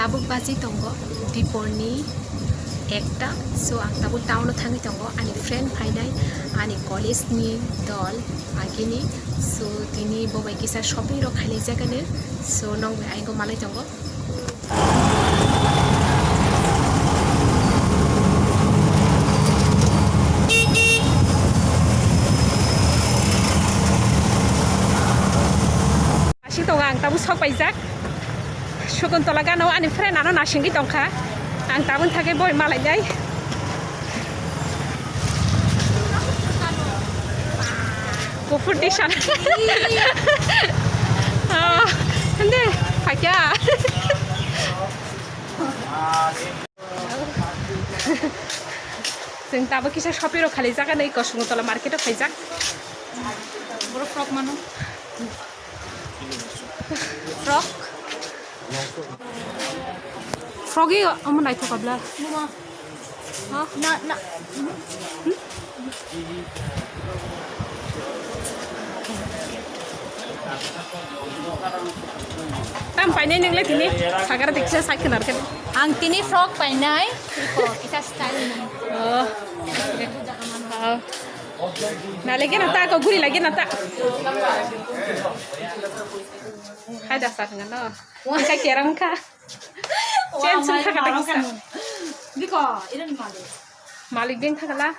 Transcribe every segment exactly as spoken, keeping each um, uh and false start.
Tabuk baji tongo diporni ekta, so ang tabuk town o thangwi tongo, ani friend phainai, ani college ni dol agini, so tini bo bai kisa shopping rok khailai jagani, so nong bai ayang o malai tongo. Asing tongo ang tabuk sok paijak. Sukuntola gana o ani friend ano nasingwi tongkha. Ang tabuk thangwi boi malainai. Kuphur t-shirt. Oh, hindi, pakya. Chwng tabuk kisa shopping rok khalijak, ani Kusumotola market o khaijak. Boro frock mano. Frock. Frogi omo naithok abla. Mama. Ha? Na, na. Tam painai nang le tini. Sagar diksa sai khnar khe. Ang tini frock painai. Iko, kita style ni. Oh. Oh. Na lagi na ta ko guri lagi na ta. Hai da sa ngano. Ka kerang ka. Chen sun thaka ta kisa. Biko, iran malik. Malik din thakala.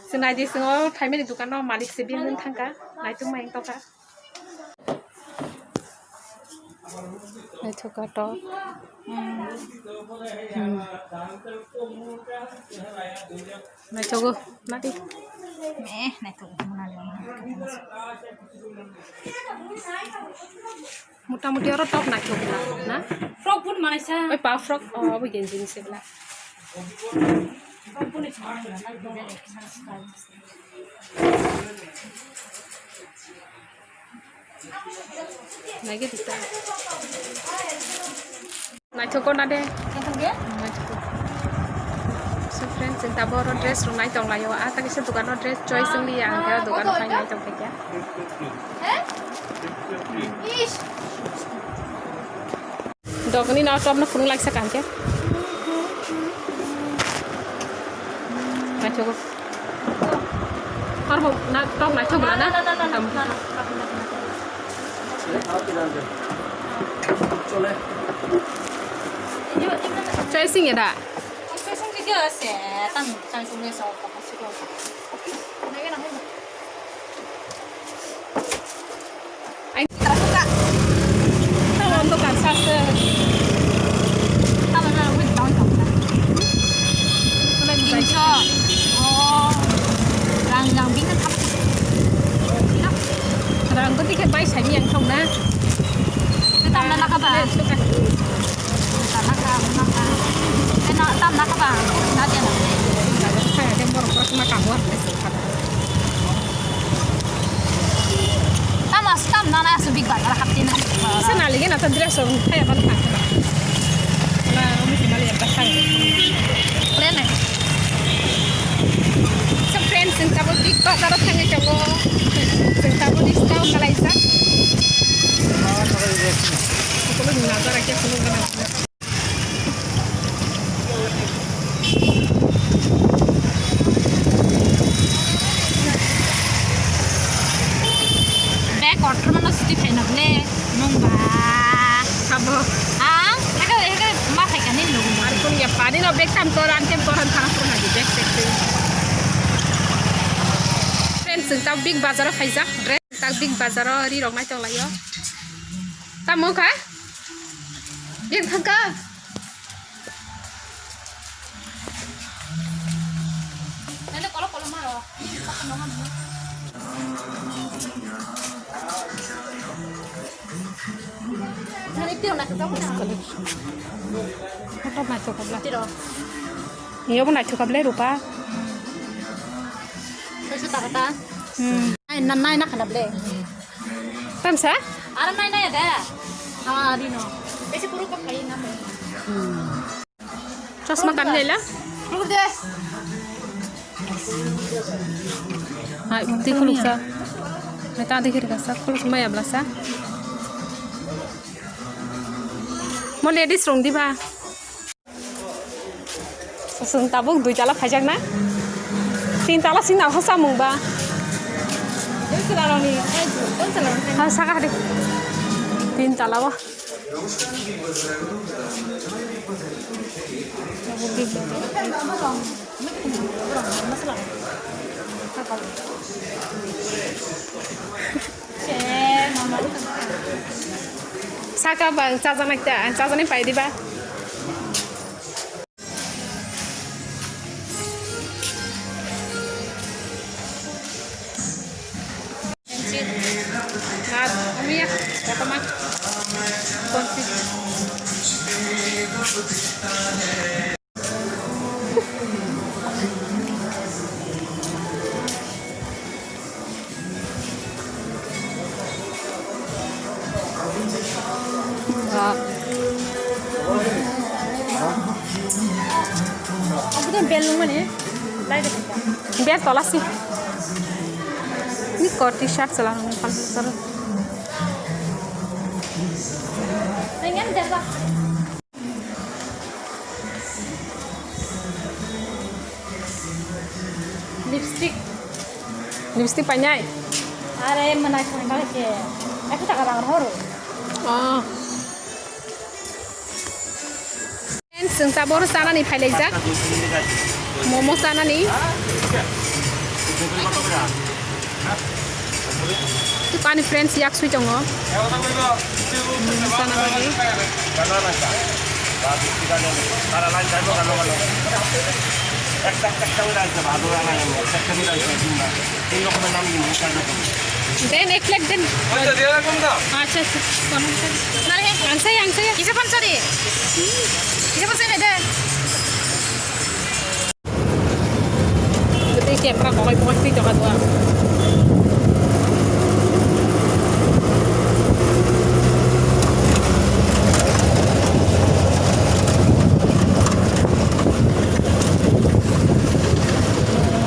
Senai di sengo thaimani dukan no malik se bin thangka. Naitung mai toka. Naithoka to. Hmm. Naithogo, nadi. Eh, naithogo, mona le. Mota moti oro top naithok bla, na? Frock pun manaisa. Oi pa frock, oh, abo genji ni se bla. Frock pun ni. Naithogo na de. Naithogo. So friends, chwng tabuk oro dress rok nai tong laio. Ah, ta kisa dukano dress choice wng liya, ang khe o dukano phai nai tong khe. Dogni na top no phunuk laisa kaham khe. Naithogo. Horbo na top naithok bla na? Choi sing ya da? Ai, tamo dokan sase. Tamo na, wait, down, down, down. Tinso. Oh. Rang, rang, bing na thap. Rang ko dikhe bai sai yang thong na. Tam na laka ba. Tam na ka, na ka. Tam na ka ba. Na dia na. Tamo stam nana asu Big Bazaar haptina. Isa nali gena ta dress on kaya ban kha. Wala umi si mali apa kha. Keren eh. So friends, chwng tabuk Big Bazaar o thangwi tongo. Chwng tabuk discount kalaijak. Kulo ni nazar ake kulo gana. Bag kotor mano suti phaina ble, nung ba. Sabo. Ang, ego, ego, ma phaikani nung. Ar kun ya pani no bag tam toran tem toran thang pura nagi bag tek tek. Friends, chwng ta Big Bazaar o phaijak, dress ta Big Bazaar o ri rok nai tong laio. Tamo kha? Yang thangka. Nene kolo kolo maro. Photo naithok kabla. Tiro. Iyo bo naithok kable rupa. Soiso taka ta. Hmm. Nai na, nai na khana ble. Tamsa? Ara nai nai da. Ah, rino. Ese puro ka phai na. Hmm. Chosma kan nila? Puro de. Hai, mukti khuluksa. Hai, ta dikir kasa, khuluk maya blasa. Mo ladies rong diba? Chwng tabuk dui tala phaijak na? Tin tala sini nang hosa mung ba? Ha, saka hadi. Tin tala o. Saka bang chajaknai ta, chajaknai pai diba? Bhat, omiya, kotorma. Konsi. Bel tola si. Ni ko t-shirt sala nang pal sala. Lipstick. Lipstick painai? Are, manai khangba ke. Aku tak abang horo. Oh. Friends, chwng tabuk chanani phailaijak. Momo chanani. Ani friends yak sui tongo. Hmm, sana bagwi. Den ek plate den. Acha, acha. Nare, ang saya, ang saya. Kisa pansari? Kisa pansari de? Tei camera kokoi kokoi twi tongkha duha.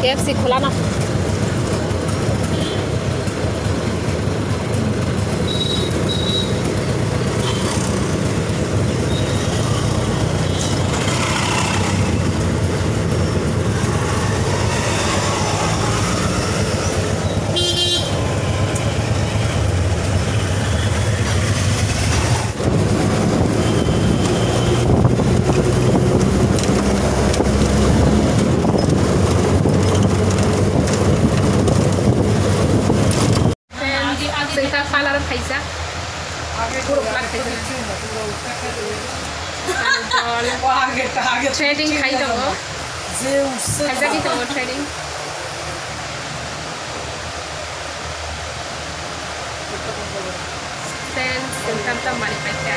K F C khulano. Chwng ta parlour o phaijak. Borok kwlak khaijak. Threading khai tongo. Khaijagwi tongo threading. Friends, chwng tam tam manwi paikha.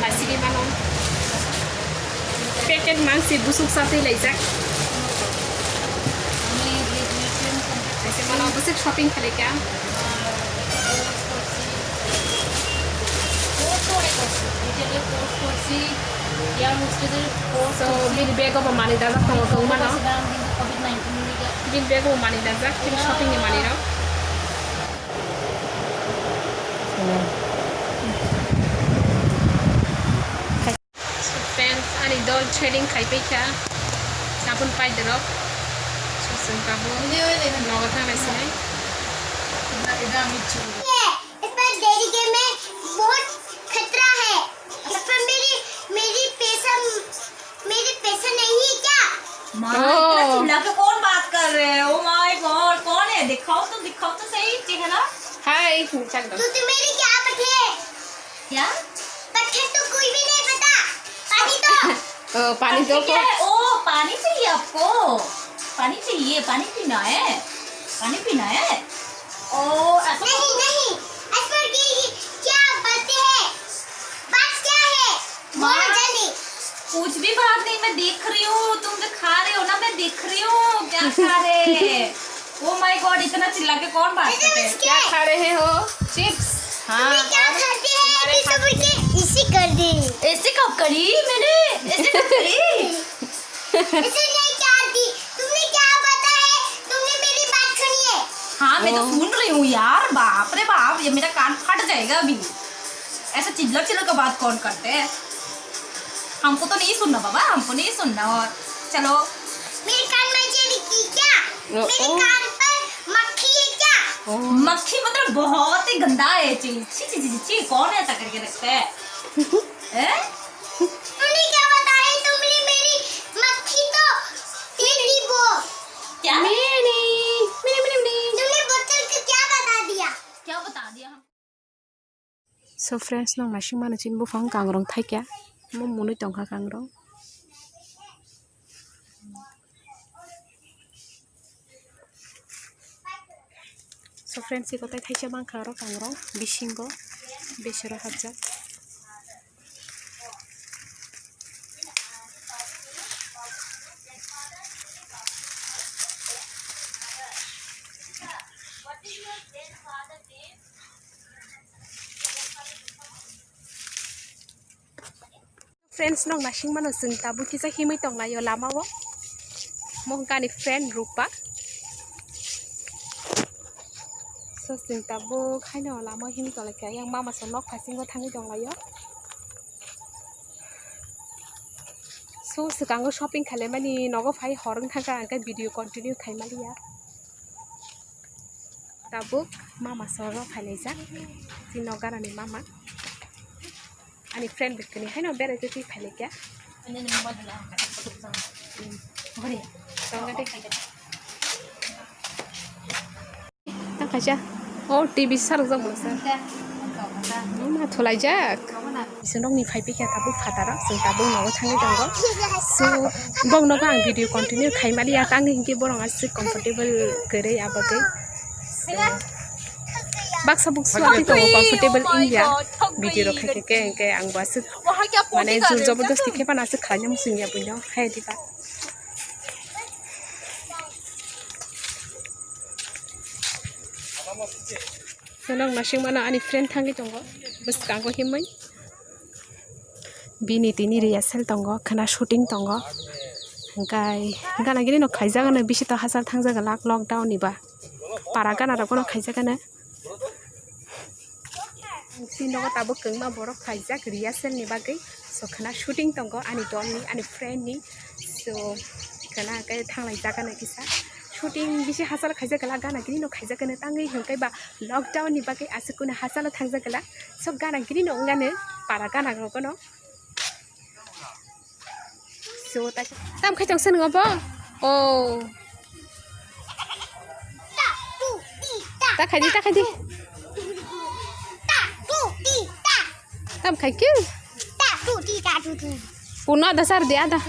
Asigi mano. Packet mangsi busuk satwi laijak. Kaisa mano bwswk shopping khlaikha. So, bini bag o bo manwi dajak tongo, tong mano. Bini bag o bo manwi dajak, tini shopping ni manwi rok. So, friends, ani dol threading khai paikha. Sabun paidorok. So, chwng tabuk nogo thanglai sinai. इस बार दिल्ली के में बहुत खतरा है। इस पर मेरी, मेरी पैसा, मेरी पैसा नहीं है क्या? माँ, इतना चिल्ला के कौन बात कर रहे हैं? Oh my God, कौन है? दिखाओ तो, दिखाओ तो सही चेहरा। Hi, chak do. तू, तू मेरी क्या पठे? क्या? पठे तो कोई भी नहीं पता। पानी तो। ओ, पानी तो पठे क्या है? ओ, पानी चाहिए आपको? पानी चाहिए, पानी पीना है? पानी पीना है? ओ, ऐसा नहीं, नहीं। ऐसा की, क्या बातें हैं? बात क्या है? बोलो जल्दी। कुछ भी बात नहीं, मैं देख रही हूँ, तुम जो खा रहे हो ना, मैं देख रही हूँ, क्या खा रहे हैं। Oh my God, इतना चिल्ला के कौन बात करते हैं? क्या खा रहे हो? Chips। हाँ, तुम्हें क्या और खाते हैं? तुम्हारे ऐसे बोल के इसी कर दी। ऐसे कब करी मैंने? ऐसे कब करी? इसे नहीं चाहती। तुमने क्या पता है? तुमने मेरी बात सुनी है? हाँ, मैं तो सुन रही हूँ यार। बाप रे बाप, ये मेरा कान फट जाएगा अभी। ऐसा चिल्ला चिल्ला के बात कौन करते हैं? हमको तो नहीं सुनना बाबा, हमको नहीं सुनना। और चलो। मेरे कान में ये लिखी क्या? ओ, मेरे ओ। कान पर मक्खी है क्या? ओ। मक्खी मतलब बहुत ही गंदा है चीज। छी, छी, छी, छी, छी, कौन ऐसा करके रखता है? हैं? तूने क्या बताया? तुमने मेरी मक्खी तो दे दी वो। क्या? मैंने, मैंने, मैंने, मैंने। तुमने बोतल को क्या बता दिया? क्या बता दिया हम? So friends, nong naising mano chini buphang kangrong thaikya, mo mwnwi tongkha kangrong. So friends, iko tei thaisa mankha oro kangrong bisingo besero hapjak. Friends, nong naising mano chwng tabuk kisa himwi tonglaio lama o. Mo hwnkha ani friend Rupa. So chwng tabuk haino lama o himwi tonglaikha, yang mama so nok phasingo thangwi tonglaio. So swkango shopping khailaimani nogo phai hor wngkha, hwnkhe video continue khaimaliya. Tabuk mama soro phailaijak, chini nok ganani mama. Ani friend bwkani haino berai twi phailaikha. Tongkha de. Tang kaisa. O T V sarok jak bwlasa. Ma thulaijak. Bisinokni phai pikha tabuk phataro, chwng tabuk nogo thangwi tongo. So, bongnogo ang video continue khaimaliya, tangwi hinkhe borok aswk comfortable kwrwi abagwi. So, baksa buksu atwi tongo comfortable wngya. Video rok khaikhe khe hinkhe ang bo aswk mane jur jabardasti khe phano aswk khlaina muchungya buino hai diba. Sonok nasing mano ani friend thangwi tongo bwskango himwi. Bini tini rehearsal tongo, khwna shooting tongo. Hwnkhe gana gini no khaijak ano bisi to hachal thangjak glak lockdown ni ba. Para gana rok no khaijak ano. Chini nogo tabuk kwbangma borok khaijak rehearsal ni bagwi. So khwna shooting tongo ani dol ni, ani friend ni. So khwna hwnkhe thanglai jak ano kisa. Shooting bisi hachal khaijak glak gana gini no khaijak ano tangwi hwnkhe ba lockdown ni bagwi aswk kuno hachalo thangjak glak. So gana gini no wngano para gana rok no. So, ta-, tam khai tong sen ngo bo? Oh. Ta khai di, ta khai di. Tam khai kyu? Puno ada sar di ada.